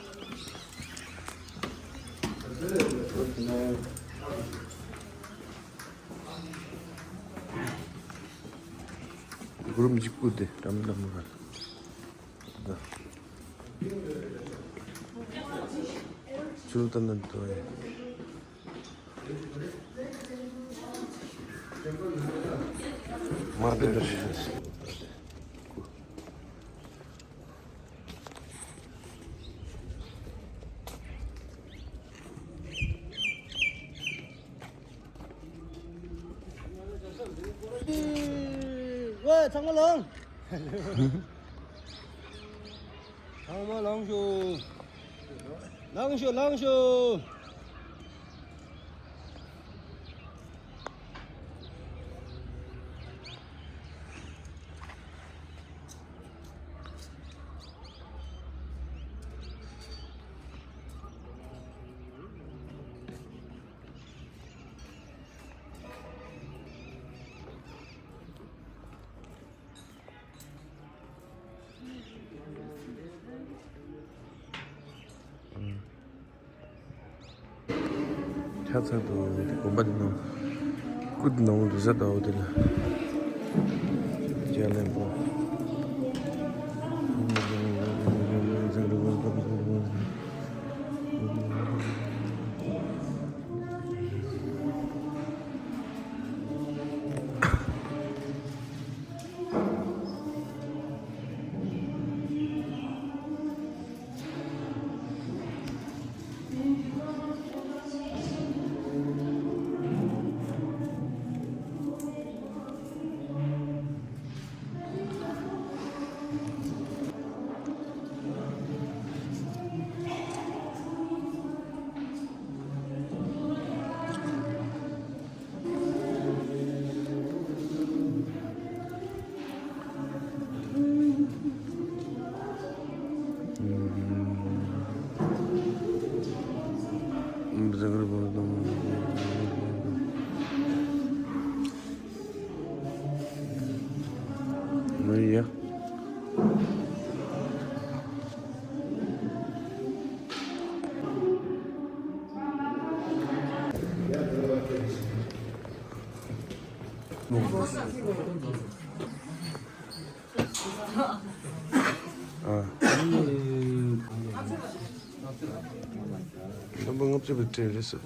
རུམ་གཅིག་པུ་དེ་འགྲམ་འགྲམ་ར། ད། ཆུ་ལ་ད་ན་དོ་ཡ། མ་དེ་འདྲ་ཞིག་ཝེ། ཚང་མ་ལངས། ཚང་མ་ལངས་ཤོག་ལངས་ཤོག་ལངས་ཤོག་ཆ་ཚང་དུ་དགོན་པ་འདི་ནང་སྐུ་འདི་ནང་འདུག་ས་ལྟ་བུ་དེ་ལ་རྒྱ་ལན་པོ། རྣམ་པ་ལྔ་བཅུ་པའི་གྲས་རེད་ཟེར་ད།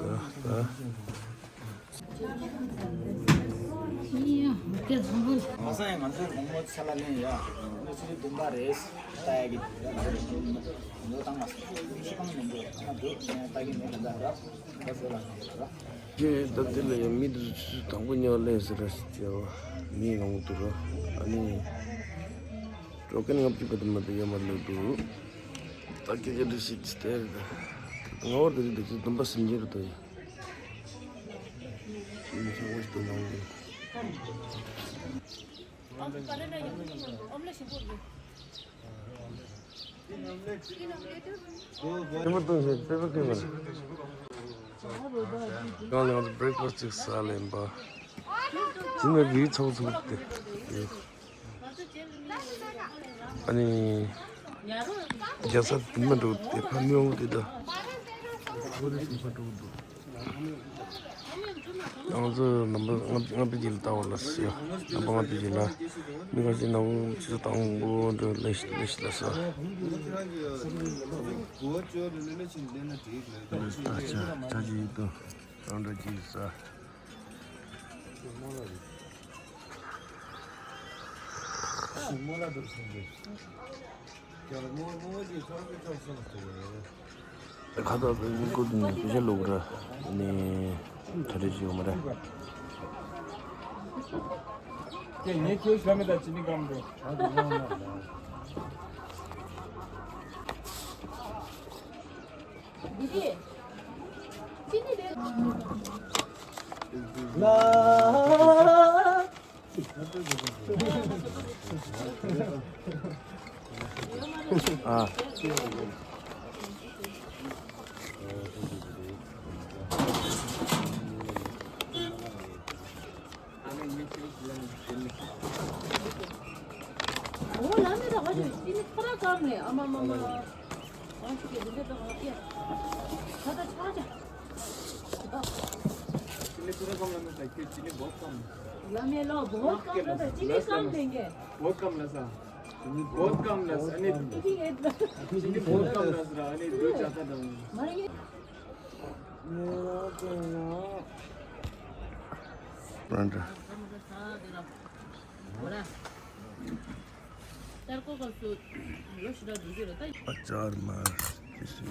ད། མ་སང་ཡང་ང་ཚོའི་དགོང་མོ་ཚེ་ལ་ལེན་ཡ། ང་ཚོའི་བདུན་པ་རེད། ལྟ་ཡ་གི་ང་ཚོ་བཏང་མ་སོང་། ཤི་ཁང་མི་འདུག་ང་འདུག་ངས་ལྟ་གི་མེད་ད་ད་ར། ད་ཚོ་ལ་ང་ཚོ་ར། ཁྱེད་ད་འདི་ལ་ཡང་མི་འདི་ཚོ་དང་པོ་ཉག་ལས་ཟེར་ར་ཟེར་བ་མི་མང་པོ་འདུག་ར། ཨ་ནི་སྤྲོ་མཁན་ལྔ་བཅུ་པ་དེ་མ་གཏོགས་ཡོད་མ་རེད་འདུག་ད་སྐད་ཆ་འདྲི་ཞིག་ཅི་སྟེར། ང་བར་དེ་རིགས་དེ་ཚོ་བདུན་པ་ཟིན་གྱི་རེད་དོ། ཡིན་ཚང་བ་ཞིག་ཏུ་གནང་གི། ཁྱེད་མར་གཏོང་ཞིག་པེ་པར་ཁྱེར་མར། ཡང་ང་ཚོ་བྷི་རེག་ཕ་སི་ཅིག་ཟ་ལེན་པ། ཅི་ན་རི་ཚོགས་ཚོགས་ཏེ། ཨ་ནི། རྒྱལ་ས་དེ་མ་འགྲོ་དེ་ཕ་མི་འོང་དེ་ད། ཁོ་རེ་སུ་ཕ་འགྲོ་འདུག་ང་ཚོ་ནམ་པ་ལྔ་བཅུ་ལྔ་བཅུ་ལ་ལྟ་བ་ལ་སི་ཡ། ནམ་པ་ལྔ་བཅུ་ལ། མི་ཁ་ཤས་ནང་ཆུ་ཚོད་དང་པོ་འགྲོ་ལེ་ཤི་ལེ་ཤི་ལ་སོ། ད་ཆ་ཆ་ཅི་ཡིན་དོ། རང་འདྲ་ཅི་ཡིན་ས། ཁ་ཐག་པའི་མི་ཀུན་ནས་དཔེ་ཆ་ལོག་ར་ནས་ག་རེ་བྱེད་ཡོད་མ་རེད། ངས་ཁྱོད་ཤ་མེད་དང་ཅི་ནི་གམ་འགྲོ། रामेलो बहुत कम रहता, चीनी कम देंगे। बहुत कम लसा। बहुत कम लसा। अने चीनी बहुत कम लसा। अने दो चाहता था। मारेंगे। Pronto. अचार मार किसी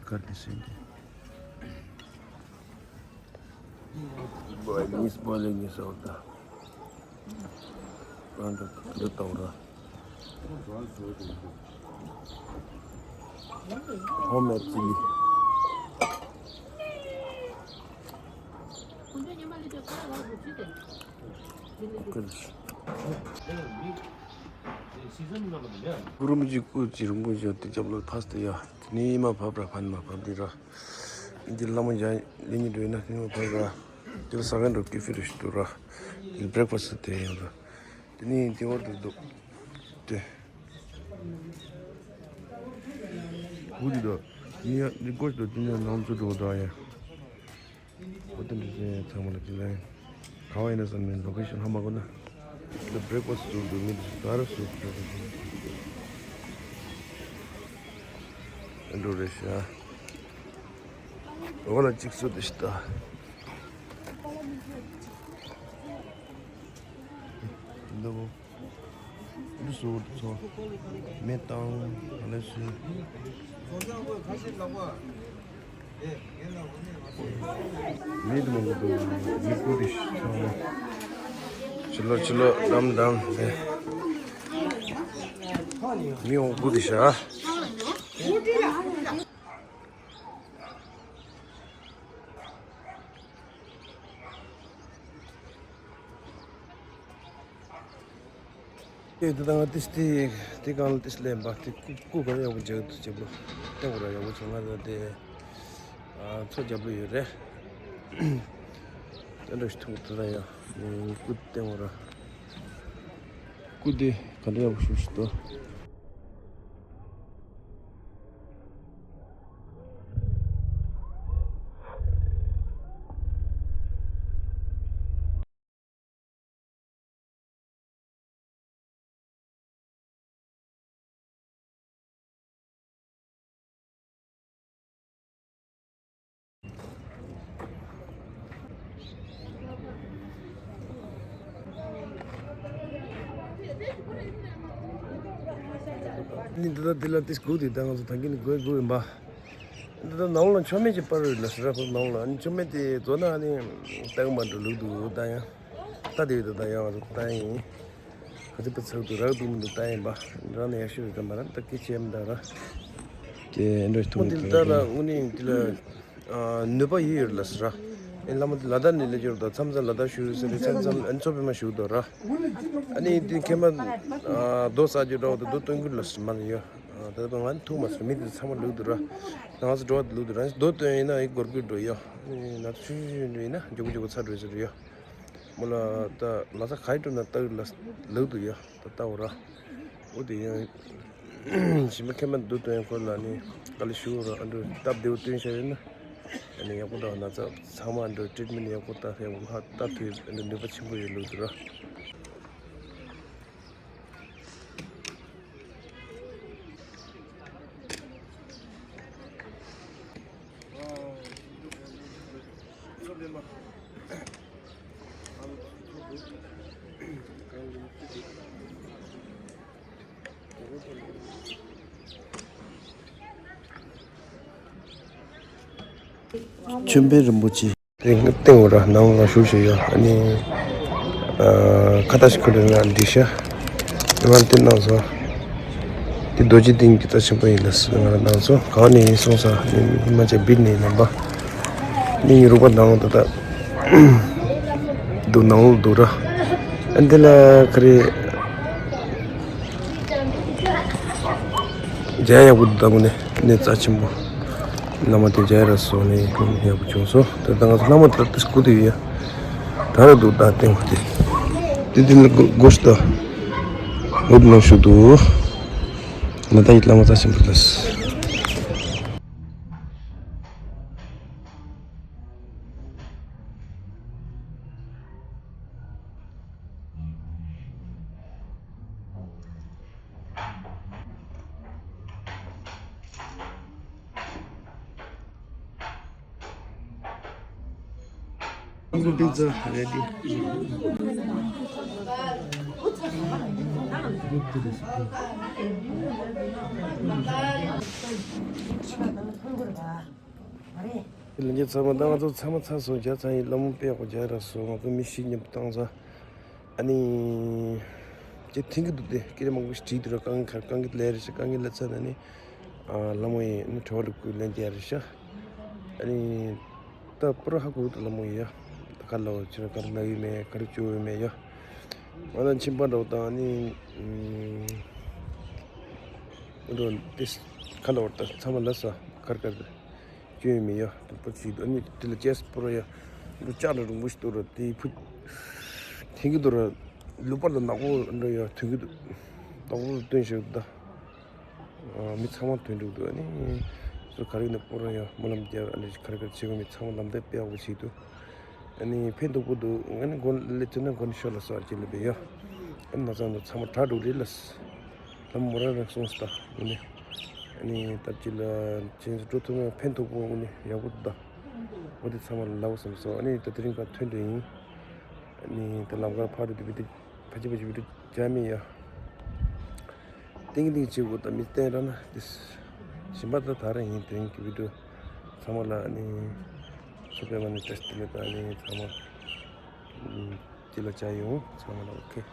कर किसी के। Boiling is boiling is होता। Pronto, tudo taura. Homemade chili. Guru Miji Kuchi Rinpoche te jablo paste ya. Ni ma phabra phan ma phabri ra. Indi lama ya ni ni do na ni ma phabra. Dil sagan ro kifi ro shtu ra. Dil breakfast te ya ra. Tini ti or do. Te. Gudi do. Ni ya ni gosh do tini ya nam chu do da ya. Hotel ཚང་མ་ལ་དེ་ལ་ག་བ་ཡིན་ན་བསམ་ནས་ལོ་ཀེ་ཤན་ཧ་མ་གོ་ན། འདི་བྲེག་ཕ་སི་ཊི་ཟུར་འདུག་མི་འདི་ད་རུ་སུ་བྲེག་ཕ་སི་ཊི་འགྲོ་རེད་ཤག་འོ་ལ་གཅིག་སུ་དེ་ཤི་ད། འདི་བོ། འདི་སུ་ཚོ། མེ་བཏང་། ཨ་ལེ་སུ། མེད་མང་པོ་འདུག་མི་སྐུ་དེ་ཤི་སོང་། ཕྱི་ལོ་ཕྱི་ལོ་རམ་རམ་དེ། མི་འོང་སྐུ་དེ་ཤ། ཨེ་དེ་དང་ཏིས་ཏི་དེ་གང་ལ་ཏིས་ལེན་པ་དེ་ཀུ་ཀུ་ག་ཡག་པོ་འཇགས་འདུག་ཅེས་པོ་ལྟ་བུ་ར་ཡག་པོ་བྱུང་ང་ད་དེ་ཚོ་རྒྱབ་ལོ་ཡོད་རེད། དེ་འདྲ་ཞིག་ཐུག་དེ་ལ་ཡང་ཀུ་ལྟ་བུ་ར་ཀུ་དེ་ག་འདྲ་ཡག་པོ་ཞུ་ཞིག་ཏོ། ནི་འདི་ལྟར་འདི་ལ་ཏིས་དགུ་དེ་ད་ང་ཚོ་ད་གིན་དགོས་དགོས་ཡིན་པ། འདི་ལྟར་ནང་ལ་མཆོད་མེ་ཅིག་སྤར་རེད་ལ་ཟེར་ར་ཁོ་ནང་ལ་ཨ་ནི་མཆོད་མེ་དེ་རྫོགས་ན་ཨ་ནི་ལྟ་གི་མ་འགྲོ་ལུགས་འདུག་ད་ཡང་ལྟ་དེ་ཡོད་ད་ད་ཡང་ང་ཚོ་ལྟ་ཡིན། ག་ཚོད་པ་ཚགས་འདུག་རག་འདུག་མི་འདུག་ལྟ་ཡིན་པ། རང་ནས་ཡག་ཤོས་རེད་ད་མ་ར་ད་སྐད་ཆ་མི་འདུག་ར། དེ་འདྲ་ཐུག་འོ་འདི་ལྟར་ལ་དངོས་གནས་འདི་ལ་ནུས་པ་ཡོད་ཡོད་ལ་ཟེར་ར། ཨེ་བླ་མ་འདི་ལ་དྭགས་ནས་སླེབས་ཀྱི་རེད་ད་མཚམས་མཚམས་ལ་དྭགས་བཞུགས་ཟེར་རེད་མཚམས་མཚམས་ཨ་ནི་མཚོ་པདྨ་བཞུགས་འདུག་ར། ཨ་ནི་འདི་མཁལ་མ་རྡོ་ཟ་རྒྱུ་འདྲ་བོ་དང་རྡོ་བཏོན་རྒྱུ་ལ་ཟེར་མ་ལ་ཡོད། ད་ང་ནི་ཐུག་མ་སོང་མི་འདི་ཚང་མ་ལུག་འདུག་ར། ང་ཚོ་འགྲོ་བ་འདི་ལུག་འདུག་ར་རྡོ་བཏོན་ཡིན་ན་ཨི་སྒོར་སྒོར་འགྲོ་ཡོད། ང་ཚོ་ཆུ་ཆུ་ཆུ་འགྲོ་ཡིན་ན་མགྱོགས་པོ་མགྱོགས་པོ་ཚར་འགྲོ་ཟེར་ཡོད། མོ་ལ་ད་ལ་ས་ག་ཡི་འགྲོ་ན་ལྟ་གི་ལ་ལུག་འདུག་ཡོད་ད་ལྟ་བོ་ར། འོ་དེ་ཡང་ཞིམ་པོ་མཁལ་མ་འདུག་སྟོན་ཁོ་ལ་ནི་དཀའ་ལས་ཞུ་རོགས་ཨ་འདྲ་སྟབས་བདེ་བོ་སྟོན་བྱ་ཡོད་ན་ཨ་ནི་ཡག་པོ་དང་ན་ཚ་ཚང་མ་ཨ་འདྲ་ཊི་རིཊ་མེན་ཊི་ཡག་པོ་ད་ཡག་པོ་ཧ་ད་ཐུབ་ཨ་འདྲ་ནུས་པ་ཆེན་པོ་ཡོད་ལུགས་འདུག་ར། ཆོས་དཔོན་རིན་པོ་ཆེ། དེ་སྟེང་འོ་ར་ནང་ལ་བཞུགས་བཞུགས་ཡོད་ཨ་ནི། ཁ་བཏགས་ཤིག་ཁུར་ལ་འགྲིག་ཤག་དེ་མར་བསྟན་གནང་སོང་། དེ་རྡོ་རྗེ་གདན་གྱི་རྩ་ཆེན་པོ་ཡིན་ལ་ང་ར་གནང་སོང་ག་བ་ནས་ཡིན་སོང་ས་ནི་ཧི་མ་ཅལ་བིད་ནས་ཡིན་ནམ་པ། ནི་ཡིན་རུག་པ་ནང་ད་ལྟ་འདུག་ནང་ལ་འདུག་ར། ཨ་འདི་ལ་ཁ་རེ། མཇལ་ཡག་པོ་འདུག་ད་དངོས་གནས་གནས་རྩ་ཆེན་པོ། བླ་མ་དེ་མཇལ་ར་སོང་ནས་ཡག་པོ་བྱུང་སོང་། ད་ལྟ་ང་ཚོ་བླ་མ་ད་ལྟ་སྐུ་དེ་ཡོད་ཡ། ད་ར་འདུག་ད་སྟེང་བ་དེ། དེ་དེ་ལ་སྒོ་སྒོ་ཤི་ད། འོད་ནང་ཞུ་འདུག་ང་ད་ཡི་བླ་མ་རྩ་ཆེན་པོ་ལ། Mango pizza ready. ལྷན་རྒྱས་ཚང་མ་ད་ང་ཚོ་ཚང་མ་ཚར་སོང་། བརྒྱ་ཚང་ཡིན། ལྷ་མོ་དཔེ་ཡག་པོ་རྒྱག་རག་སོང་། ང་ཚོ་མི་བཞི་མཉམ་དུ་བཏང་ཚར། ཨ་ནི། ཅེ་ཐེངས་གི་འདུག་སྟེ་སྐད་ཆ་མང་པོ་ཞིག་དྲིས་འདུག་ར། དཀའ་ངལ་ག་རེ། དཀའ་ངལ་ལས་རེད་ཤག་དཀའ་ངལ་ལས་ཚར་ན་ནི། ཨ། ལྷ་མོ་ཡིན་ནི་དྲི་བ་ལ་ཁོས་ལན་རྒྱག་རེད་ཤག་ཨ་ནི། ད་པུ་ར་ཧ་གོ་འདུག་ལྷ་མོ་ཡིན་ཡ། ད་ག་ལ་བ་ཕྱིར་ག་རེ་ན་ཡོད་མེད། ག་རེ་བཅོས་ཡོད་མེད་ཡ། ང་ད་མཆིན་པ་འདྲ་བོ་དང་ནི། ཨུམ། འགྲོ་ཏེ་ག་ལ་བ་ད་ཚང་མ་ལ་ས་ག་རེ་ག་རེ། སྐྱོན་མི་ཡ། དུ་པ་ཅིག་ཨ་ནི་དེ་ལ་ཅེས་པོ་ར་ཡ། འདུ་ལྕགས་ལ་རིང་པོ་ཞིག་འདུག་ར། དེ་ཕུ། ཐེངས་གི་འདུག་ར། ལུག་པ་ལ་ནག་པོ་འདྲ་ཡ་ཐོན་གི་འདུག་ཏོག་པོ་སྟོན་ཞིག་འདུག་ད། ཨ། མི་ཚང་མ་ཐོན་འགྲོ་འདུག་ཨ་ནི་སུ་ག་རེ་ཡིན་ན་པོ་ར་ཡ་སྨོན་ལམ་རྒྱབ། ཨ་ནི་ག་རེ་ག་རེ་བྱེད་དགོས། མི་ཚང་མ་ལམ་སྟོན་དཔེ་ཡག་པོ་བྱེད་འདུག་ཨ་ནི་ཕན་ཐོགས་པོ་འདུག་ཨ་ནི་མགོ་ལས་ཐོན་ན་མགོ་ནས་ཤོར་ལ་སོགས་ཅི་ལ་བས་ཡ། ཨ་ནི་ན་ཚང་འདུག་ཚང་མ་དྲག་འགྲོ་རེད་ལ། ལམ་མོ་ར་ར་སོང་སྟ་ངུ་ནི། ཨ་ནི་ད་ཅི་ལ་ཅན་སུ་འགྲོ་ཐུབ་ན་ཕན་ཐོགས་པོ་ངུ་ནི་ཡག་པོ་འདུག་འོ་དེ་ཚང་མ་ལ་ལབ་བསམ་སོང་། ཨ་ནི་ད་དེ་རིང་ཁ་ཐོན་འདྲ་ཡིན། ཨ་ནི་ད་ལམ་ཁར་ཕར་འགྲོ་དུས་བི་དེ་ཕ་ཅི་ཕ་ཅི་བི་དེ་རྒྱ་མི་ཡ། ཏིང་ཏིང་བྱེད་དགོས། ད་མི་བསྟན་ར་ན་དེ་ཞིམ་པ་ད་ད་ར་ཡིན། དེ་རིང་གི་བི་དེ་ཚང་མ་ལ་ཨ་ནི་ཚོ་པའི་མ་ནི་བཀྲ་ཤིས་བདེ་ལེགས། ད་ཨ་ནི་ཚང་མ་ཅི་ལ་བྱ་ཡོང་། ཚང་མ་ལ་ཨོ་ཁེ།